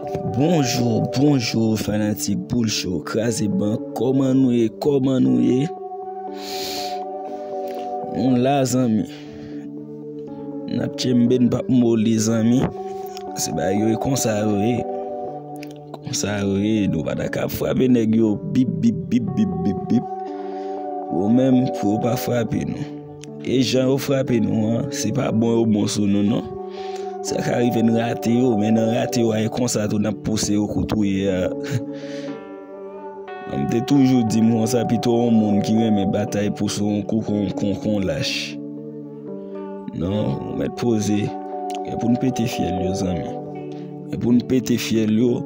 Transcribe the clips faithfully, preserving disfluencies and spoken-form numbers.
Bonjou, bonjou, fanatik Boul Show, kraze bank, kòman nou ye, kòman nou ye? Nou la, zanmi. N ap tchenbe, n p ap moli, zanmi. Se bagay yo, e konsa yo ye. Konsa yo ye, nou pa ta ka ap frape nèg yo, bip, bip, bip, bip, bip, bip. Ou menm, pou yo pa frape nou. E jan yo frape nou an, se pa bon yo bon sou nou, non. Sa ka rive n rate yo, men nan rate yo a, e konsa tou n ap pouse yo kout ou ye a. M te toujou di m konsa, pito yon moun ki renmen batay pouse yon kou kon, kon, kon lach. Non, ou mèt poze. E pou n pete fyèl yo, zanmi. E pou n pete fyèl yo.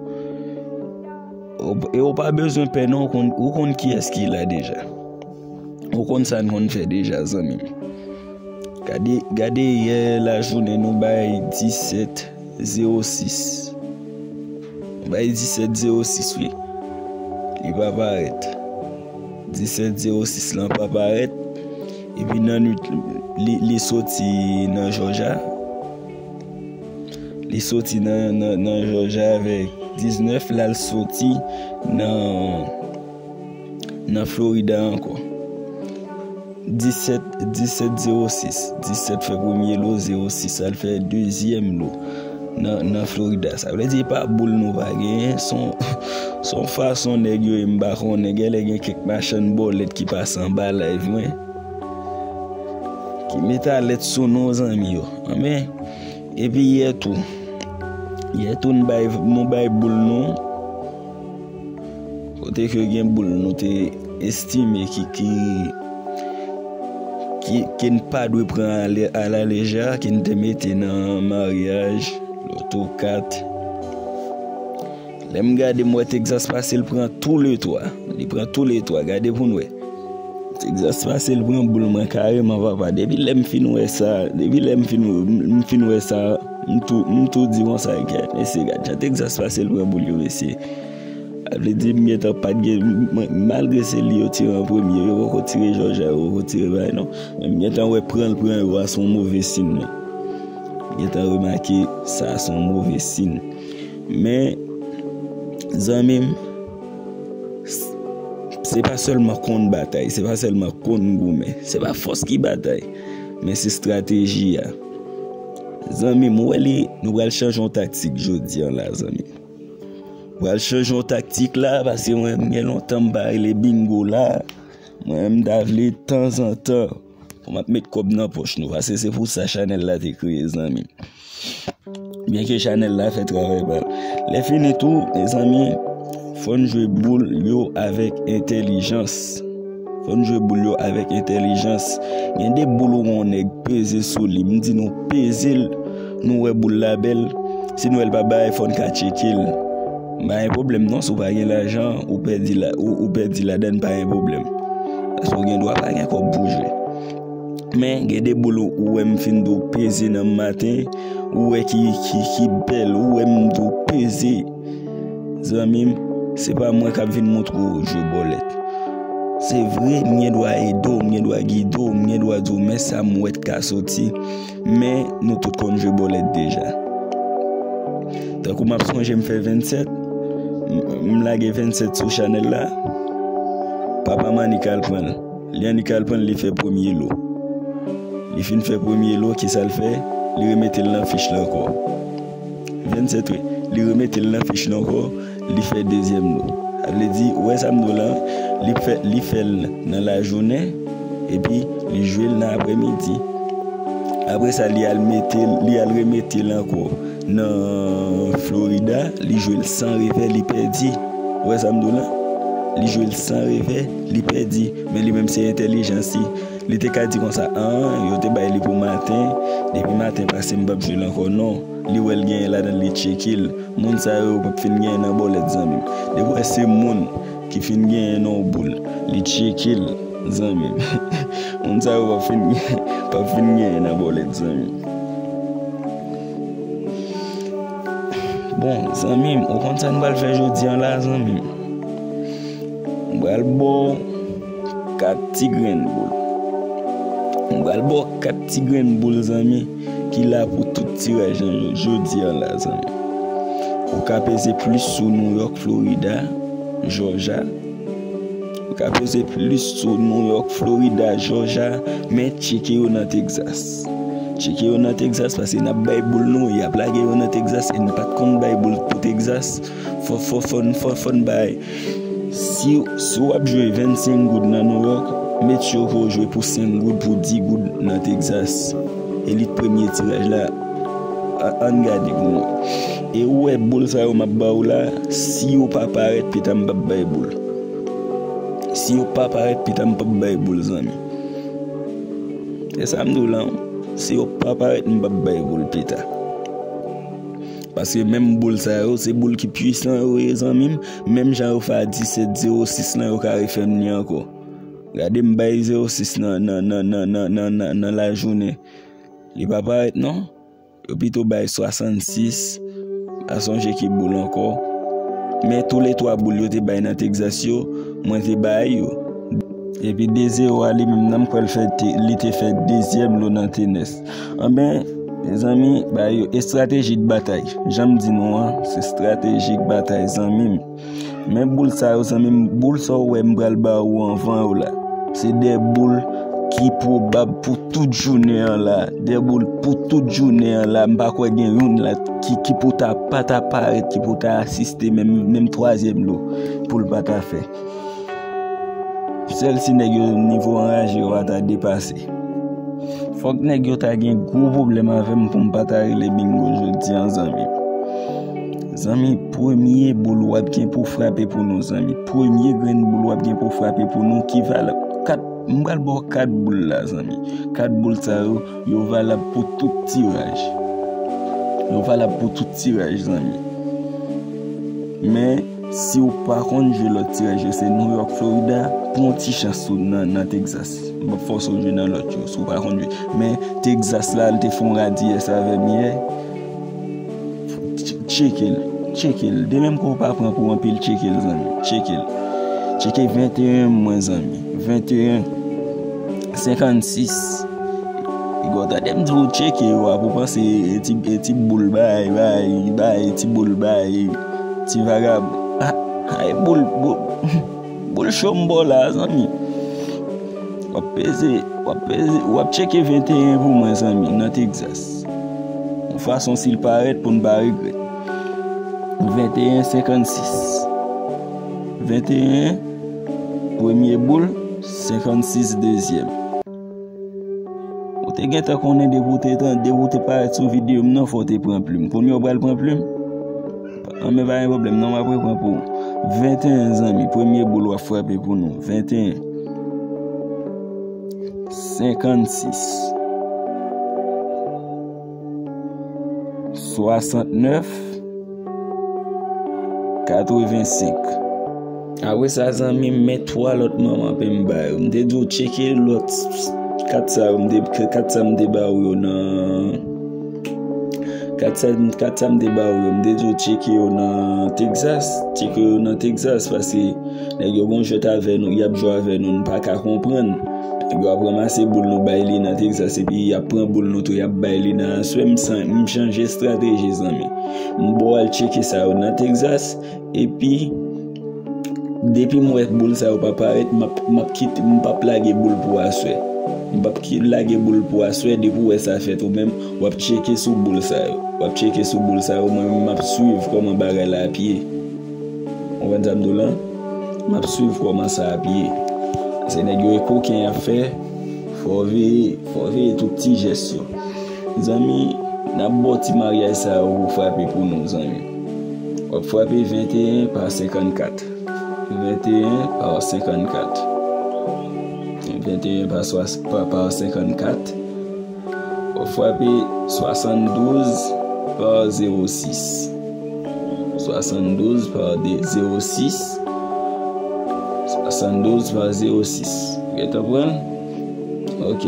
Ou- E ou pa bezwen pè, non, ou konn, ou konn kiyès ki la deja. Ou konn sa n konn fè deja, zanmi m. Gade, gade yè lajounen nou bay disèt zewo sis. Nou bay disèt zewo sis, wi. Li pa parèt. Disèt zewo sis lan pa parèt. Epi nan nwit, li, li soti nan Jòja. Li soti nan, nan, nan Jòja avèk diznèf, l al soti nan, nan Florida ankò. Disèt, disèt zewo sis. Disèt fè premye lo, zewo sis al fè dezyèm lo nan, nan Florida. Sa vle di, e pa boul nou pa genyen. Se yon, se yon fason nèg yo ye, m pa konnen. Genlè gen kèk machann bòlèt ki pase anba live mwen, ki met alèt sou nou, zanmi yo. Anben, epi yè tou. Yè tou, n bay, nou bay boul nou. Kote ke gen boul nou te estime ki, ki, ki, ke n pa dwe pran a la lejè, ke n te mete nan maryaj, loto kat. Lè m gade, m wè Texas pase, l pran tou le twa. Li pran tou le twa. Gade pou n wè. Texas pase, l pran boul mwen kareman, papa. Depi lè m fin wè sa, depi lè m fin, m fin wè sa, m tou, m tou di konsa, gad, mesye, gad jan Texas pase, l pran boul yo, mesye. Sa vle di, m gentan pa t gen, mwen, malgre se li yo tire an premye, yo poko tire Jòja, yo poko tire bagay, non. Men m gentan wè pran l pran yo a, se yon move sin, men. M gentan remake sa, se yon move sin. Men, zanmi m, s- se pa sèlman konn batay, se pa sèlman konn goumen, se pa fòs ki batay, men se estrateji a. Zanmi m, ou wè li, nou pral chanje yon taktik jodi a la, zanmi m. Pral chanje yon taktik la, paske mwen, m gen lontan m pa rele bingo la. Mwen, m ta vle tanzantan pou m ap met kòb nan pòch nou, paske se pou sa chanèl la te kreye, zanmi m. Byenke chanèl la fè travay pa l. Lè fini tou, mezanmi, fò n jwe boul yo avèk entèlijans. Fò n jwe boul yo avèk entèlijans. Gen de boul ou wè yon nèg peze sou li. M di nou peze l, nou wè boul la bèl. Si nou wè l pa bay, fò n ka tcheke l. M pa gen pwoblèm non, si w pa gen lajan, ou pèdi la, ou, ou pèdi ladan, pa gen pwoblèm. Paske w gen dwa pa gen kòb pou jwe. Men, gen de boul ou wè m fin di w peze nan maten, ou wè ki, ki, ki bèl, ou wè m di w peze. Zanmi m, se pa mwen k ap vin montre w jwe bòlèt. Se vre, m gen dwa ede w, m gen dwa gide w, m gen dwa di w, men sa m wè t ka soti, men nou tout konn jwe bòlèt deja. Tankou m ap sonje m fè vennsèt, m, m lage vennsèt sou chanèl la, papa Manik al pran l. Li annik al pran l, li fè premye lo. Li fin fè premye lo, kisa l fè? Li remete l nan fich la ankò. Vennsèt, wi. Li remete l nan fich la ankò, li fè dezyèm lo. Sa vle di, ou wè sa m di w la, li fè, li fè l nan lajounen, epi li jwe l nan aprèmidi. Apre sa, li al mete l, li al remete l ankò nan Florida, li jwe l san revè, li pèdi. Ou wè sa m di w la? Li jwe l san revè, li pèdi. Men li menm se entèlijans li. Li te ka di konsa, an, yo te bay li pou maten, depi maten pase m p ap jwe l ankò. Non, li wè l genyen ladan l, li tcheke l. Moun sa yo p ap fin genyen nan bòlèt, zanmi m. Depi w wè se moun ki fin genyen nan yon boul, li tcheke l, zanmi m. Moun sa yo p ap fin, p ap fin genyen nan bòlèt, zanmi m. Bon, zanmi m, ou konn sa n pral fè jodi a la, zanmi m? M pral ba w kat ti grenn boul. M pral ba w kat ti grenn boul, zanmi, ki la pou tout tiraj nan jodi a la, zanmi. Ou Ou ka peze plis sou New York, Florida, Georgia. Ou ka peze plis sou New York, Florida, Georgia, men tcheke yo nan Texas. Tcheke yo nan Texas, paske n ap bay boul nou, y ap lage yo nan Texas, e n pa t konn bay boul pou Texas. Fò, fò, fò, n- fò, fò n bay. Si, si w ap jwe vennsenk goud nan New York, met yo pou w jwe pou senk goud, pou dis goud nan Texas. Elit premye tiraj la, a- ann gade pou mwen. E ou wè boul sa yo m ap ba w la, si yo pa parèt, pita m p ap bay boul. Si yo pa parèt, pita m p ap bay boul, zanmi. E sa m di w la, si yo pa parèt, m p ap bay boul, pita. Paske menm boul sa yo, se boul ki pwisan yo ye, zanmi m. Menm jan yo fè a disèt zewo sis lan, yo ka refè m li ankò. Gade m bay zewo sis nan, nan, nan, nan, nan, nan, nan, nan lajounen. Li pa parèt non. Yo pito bay swasannsis. Pa sonje ki boul ankò. Men toulètwa boul yo te bay nan Texas yo, mwen te bay yo. Epi de zewo a li menm nan, m kwè l fè te- li te fè dezyèm lo nan tenès. Anben, mezanmi, bay yo estrateji de batay. Jan m di nou an, se estrateji de batay, zanmi m. Men boul sa yo, zanmi m, boul sa w wè m pral ba ou anvan yo la. Se de boul ki pwobab pou tout jounen an la. De boul pou tout jounen an la. M pa kwè gen youn la ki, ki pou ta pa ta parèt, ki pou ta asiste menm, menm twazyèm lo pou l pa ta fè. Sèl si nèg yo nivo anraje yo a ta depase. Fòk nèg yo ta gen gwo pwoblèm avè m pou m pa ta rele bingo jodi an, zanmi. Zanmi, premye boul w ap gen pou frape pou nou, zanmi. Premye grenn boul w ap gen pou frape pou nou ki valab. Kat, m pral ba w kat boul la, zanmi. Kat boul sa yo, yo valab pou tout tiraj. Yo valab pou tout tiraj, zanmi. Men, si w pa konn jwe lòt tiraj yo, se New York, Florida, pran yon ti chans ou nan, nan Texas. M p ap fòse w jwe nan lòt yo, si w pa konn jwe. Men, Texas la, l te fè yon radiyès avè m yè. Ch- Tcheke l. Tcheke l. De menm ke w pa pran pou anpil, tcheke l, zanmi. Tcheke l. Tcheke venteyen mwen, zanmi. Venteyen senkannsis. Piga w tande m di w tcheke yo a pou w panse e ti, e ti boul bay, bay, bay, ti boul bay, ti vagabon. Ah, ay, boul, boul, boul cho m ba w la, zanmi. W ap peze, w ap peze, w ap tcheke venteyen pou mwen, zanmi, nan Texas. Yon fason si l parèt pou n pa regrèt. Venteyen senkannsis. Venteyen, premye boul, senkannsis, dezyèm. Ou te gentan konnen depi w te tan, depi w te parèt sou videyo m nan, fò w te pran plim. Kounye a w pral pran plim? Anben, pa gen pwoblèm, non, m ap repran pou ou. Venteyen, zanmi, premye boul w ap frape pou nou. Venteyen. Senkannsis. Swasantnèf. Katrevensenk. Apre sa, zanmi m, men twa lòt manman pen m ba yo. M te di w tcheke lòt kat sa yo, m te, kat sa m te ba w yo nan, kat sa, kat sa m te ba w yo, m te di w tcheke yo nan Texas, tcheke yo nan Texas, paske nèg yo gon jwèt avè nou, y ap jwe avè nou, nou pa ka konprann. Nèg yo ap ranmase boul nou bay li nan Texas, epi y ap pran boul nou tou, y ap bay li nan aswè. M san- m chanje estrateji, zanmi. M ba w al tcheke sa yo nan Texas, epi depi m wè boul sa yo pa parèt, m ap, m ap kite, m p ap lage boul pou aswè. M p ap ki- lage boul pou aswè, depi w wè sa fèt ou menm, w ap tcheke sou boul sa yo. W ap tcheke sou boul sa yo, mwen menm m ap swiv kòman bagay la ap ye. Ou konprann sa m di w lan? M ap swiv kòman sa ap ye. Se nèg yo e koken y ap fè, fò w veye, fò w veye tout ti jès yo. Zanmi, n ap ba w ti maryaj sa yo pou frape pou nou, zanmi. W ap frape venteyen pa senkannkat. Venteyen pa senkannkat. Venteyen pa swa- pa, pa senkannkat. W ap frape swasanndouz pa zewo sis. Swasanndouz pa de- zewo sis. Swasanndouz pa zewo sis. Ou gentan pran l? Ok.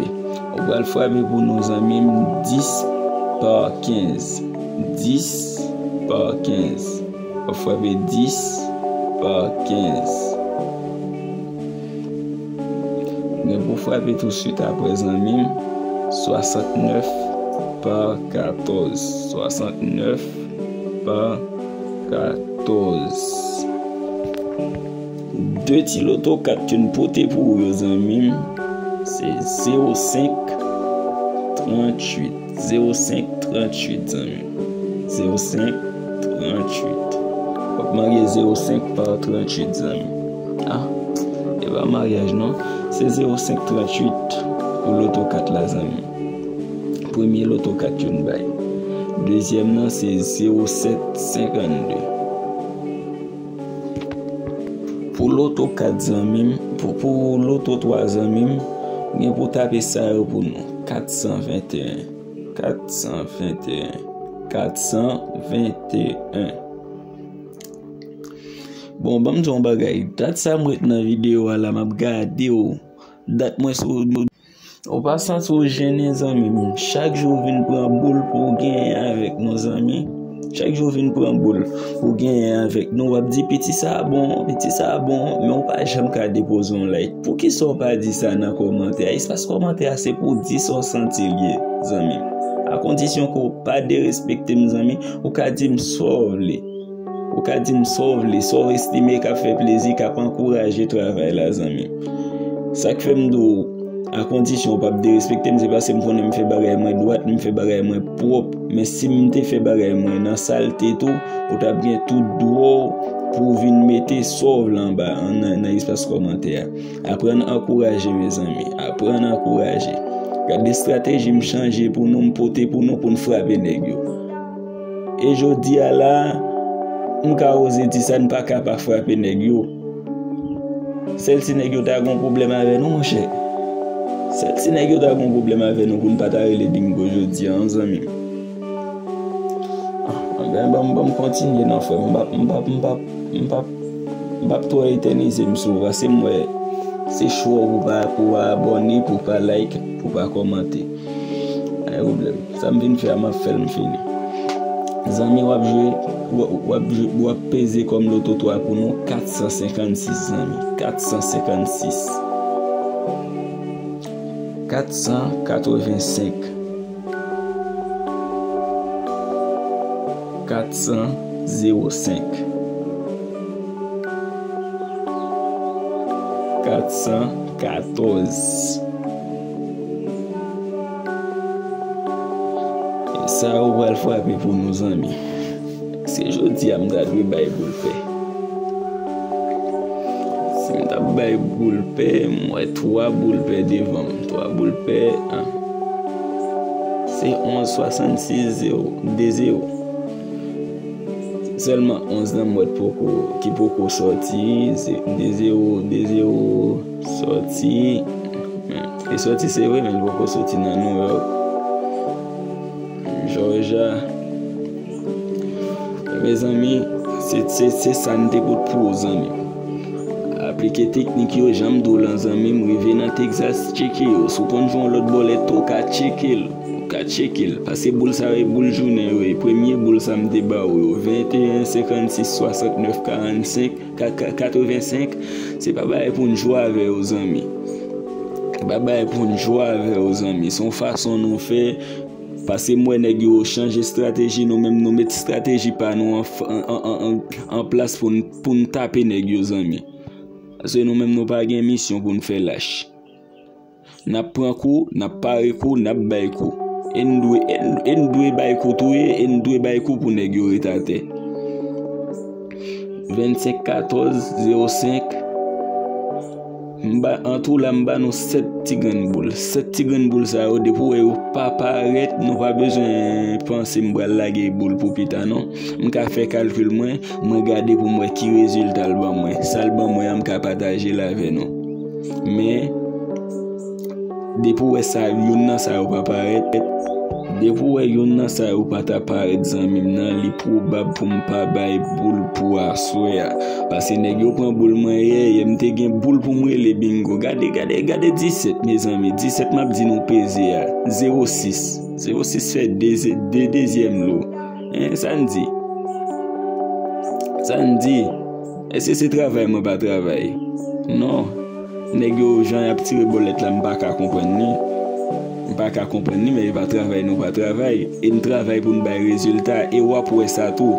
Ou pral frape pou nou, zanmi m, dis pa kenz. Dis pa kenz. W ap frape dis pa kenz. Ou gen pou frape tousuit apre, zanmi m, swasantnèf pa katòz. Swasantnèf pa Katòz. De ti loto kat ke n pote pou ou yo, zanmi m, se zewo senk, tranntuit. Zewo senk, tranntuit, zanmi m. Zewo senk, tranntuit. W ap marye zewo senk pa tranntuit, zanmi m. Ah, e pa maryaj, non. Se zewo senk, tranntuit pou loto kat la, zanmi m. Premye loto kat yo n bay. Dezyèm nan se zewo sèt, senkannde. Pou loto kat, zanmi m, pou, pou loto twa, zanmi m, gen pou tape sa yo pou nou. Kat san venteyen. Kat san venteyen. Kat san venteyen. Bon, ban m di w yon bagay. Dat sa m ret nan videyo a la, m ap gade w. Dat mwen sou Ou pa santi w jennen, zanmi m? Chak jou w vin pran boul pou w genyen avèk nou, zanmi. Chak jou w vin pran boul pou w genyen avèk nou, w ap di, "Piti sa a bon, piti sa a bon," men w pa janm ka depoze yon like. Poukisa w pa di sa nan kòmantè a? Espas kòmantè a se pou w di sa w santi l ye, zanmi m. Akondisyon ke w pa derespekte m, zanmi, ou ka di m sa w vle. Ou ka di m sa w vle, sa w estime k ap fè plezi, k ap ankouraje travay la, zanmi. Sa k fè m di w, akondisyon w p ap derespekte m, se paske m konnen m fè bagay mwen dwat, m fè bagay mwen pwòp. Men si m te fè bagay mwen nan salte tou, ou t ap gen tout dwa w pou w vin mete sa w vle anba, nan, nan espas kòmantè a. Aprann ankouraje, mezanmi. Aprann ankouraje. Gade estrateji m chanje pou nou, m pote pou nou, pou n frape nèg yo. E jodi a la, m ka oze di sa, n pa ka pa frape nèg yo. Sèl si nèg yo ta gon pwoblèm avè nou, monchè. Sèl si nèg yo ta gon pwoblèm avè nou pou n pa ta rele bingo jodi a, non, zanmi m. Ah, anben, ban m, ban m kontinye nan, frè m. M p ap, m p ap, m p ap, m p ap, m p ap twò etènize m sou ou, paske m wè se chwa w pou pa, pou pa abòne, pou pa like, pou pa kòmante. Pa gen pwoblèm. Sa m vin fè a, m ap fè l, m fini. Zanmi, w ap jwe, w, w ap jwe, w ap peze kòm loto twa pou nou, kat san senkannsis, zanmi. Kat san senkannsis. Kat san katrevensenk. Kat san zewo senk. Kat san katòz. E sa yo pral frape pou nou, zanmi. Se jodi a m ta dwe bay boul pè. Si m t ap bay boul pè, m wè twa boul pè devan m. Twa boul pè, an. Se onz swasannsis zewo, de zewo. Sèlman onz nan m wè poko, ki poko sòti, se de zewo, de zewo sòti. E sòti se vre, men l poko sòti nan Nouyòk. Jòja. Mezanmi, se, se, se sa n te pot pou ou, zanmi. Aplike teknik yo, jan m di w lan, zanmi m, rive nan Texas, tcheke yo. Si w konn jwe yon lòt bòlèt tou, w ka tcheke l. Ou ka tcheke l. Paske boul sa yo, e boul jounen yo ye. Premye boul sa m te ba ou yo, venteyen, senkannsis, swasantnèf, karannsenk, ka-, ka-, katrevensenk, se pa bagay pou n jwe avè yo, zanmi. Se pa bagay pou n jwe avè yo, zanmi. Se yon fason nou fè. Paske m wè nèg yo chanje estrateji, nou menm nou met estrateji pa nou an, an, an, an, an, an plas pou n, pou n tape nèg yo, zanmi. Paske nou menm nou pa gen misyon pou n fè lach. N ap pran kou, n ap pare kou, n ap bay kou. E n dwe, e n, e n dwe bay kou tou ye, e n dwe bay kou pou nèg yo ret atè. Vennsenk katòz zewo senk. M ba, an tou la, m ba nou sèt ti grenn boul. Sèt ti grenn boul sa yo, depi w wè yo pa parèt, nou pa bezwen panse m pral lage boul pou pita, non. M ka fè kalkil mwen, mwen gade pou m wè ki rezilta l ban mwen. Sa l ban mwen an, m ka pataje l avè nou. Men, depi w wè sa, youn nan sa yo pa parèt, depi w wè youn nan sa yo pa ta parèt, zanmi m nan, li pwobab pou m pa bay boul pou aswè a. Paske nèg yo pran boul mwen yè, yè m te gen boul pou m rele bingo. Gade, gade, gade disèt, mezanmi. Disèt m ap di nou peze a. Zewo sis. Zewo sis fè de, de dezyèm lo. Hein, sa n di? Sa n di? Èske se travay mwen pa travay? Non. Nèg yo, jan y ap tire bòlèt la, m pa ka konprann li. M pa ka konprann li, men e pa travay nou pa travay. E n travay pou n bay rezilta. E w ap wè sa tou.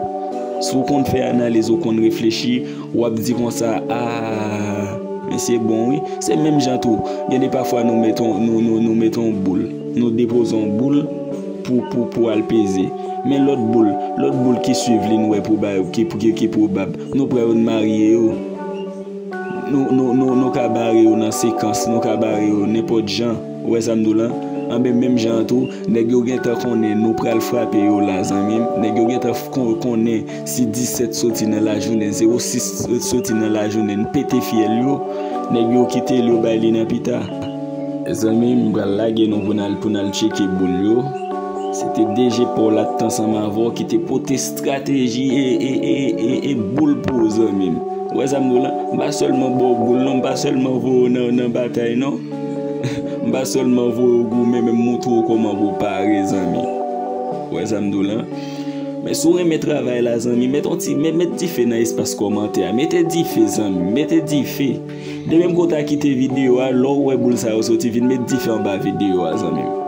Si w konn fè analiz, ou konn reflechi, w ap di konsa, ah, mesye bon wi. Se menm jan tou, gen de pafwa nou met on, nou, nou, nou met on boul, nou depoze on boul pou, pou, pou al peze. Men lòt boul, lòt boul ki swiv li, nou wè pou bay, ki, ki, ki pwobab. Nou pran yo, n marye yo. Nou, nou, nou, nou ka bare yo nan sekans, nou ka bare yo nenpòt jan. Ou wè sa m di w lan? Anben, menm jan an tou, nèg yo gentan konnen nou pral frape yo la, zanmi m. Nèg yo gentan f-, kon-, konnen si disèt soti nan lajounen, zewo sis soti nan lajounen, n pete fyèl yo. Nèg yo kite l, yo bay li nan pita. Zanmi m, m pral lage nou pou n al, pou n al tcheke boul yo. Se te D J pa w la t ansanm avè w ki te pote estrateji e, e, e, e, e boul pou w, zanmi m. Ou wè sa m di w lan? M pa sèlman ba w boul non, m pa sèlman voye w nan, nan batay non. M pa sèlman voye w goumen, men m montre w kòman pou w pare, zanmi. Ou wè sa m di w lan? Men si w renmen travay la, zanmi, met on ti, met, met dife nan espas kòmantè a. Mete dife, zanmi, mete dife. Depi m konn ta kite videyo a, lè w wè boul sa yo soti, vin met dife anba videyo a, zanmi m.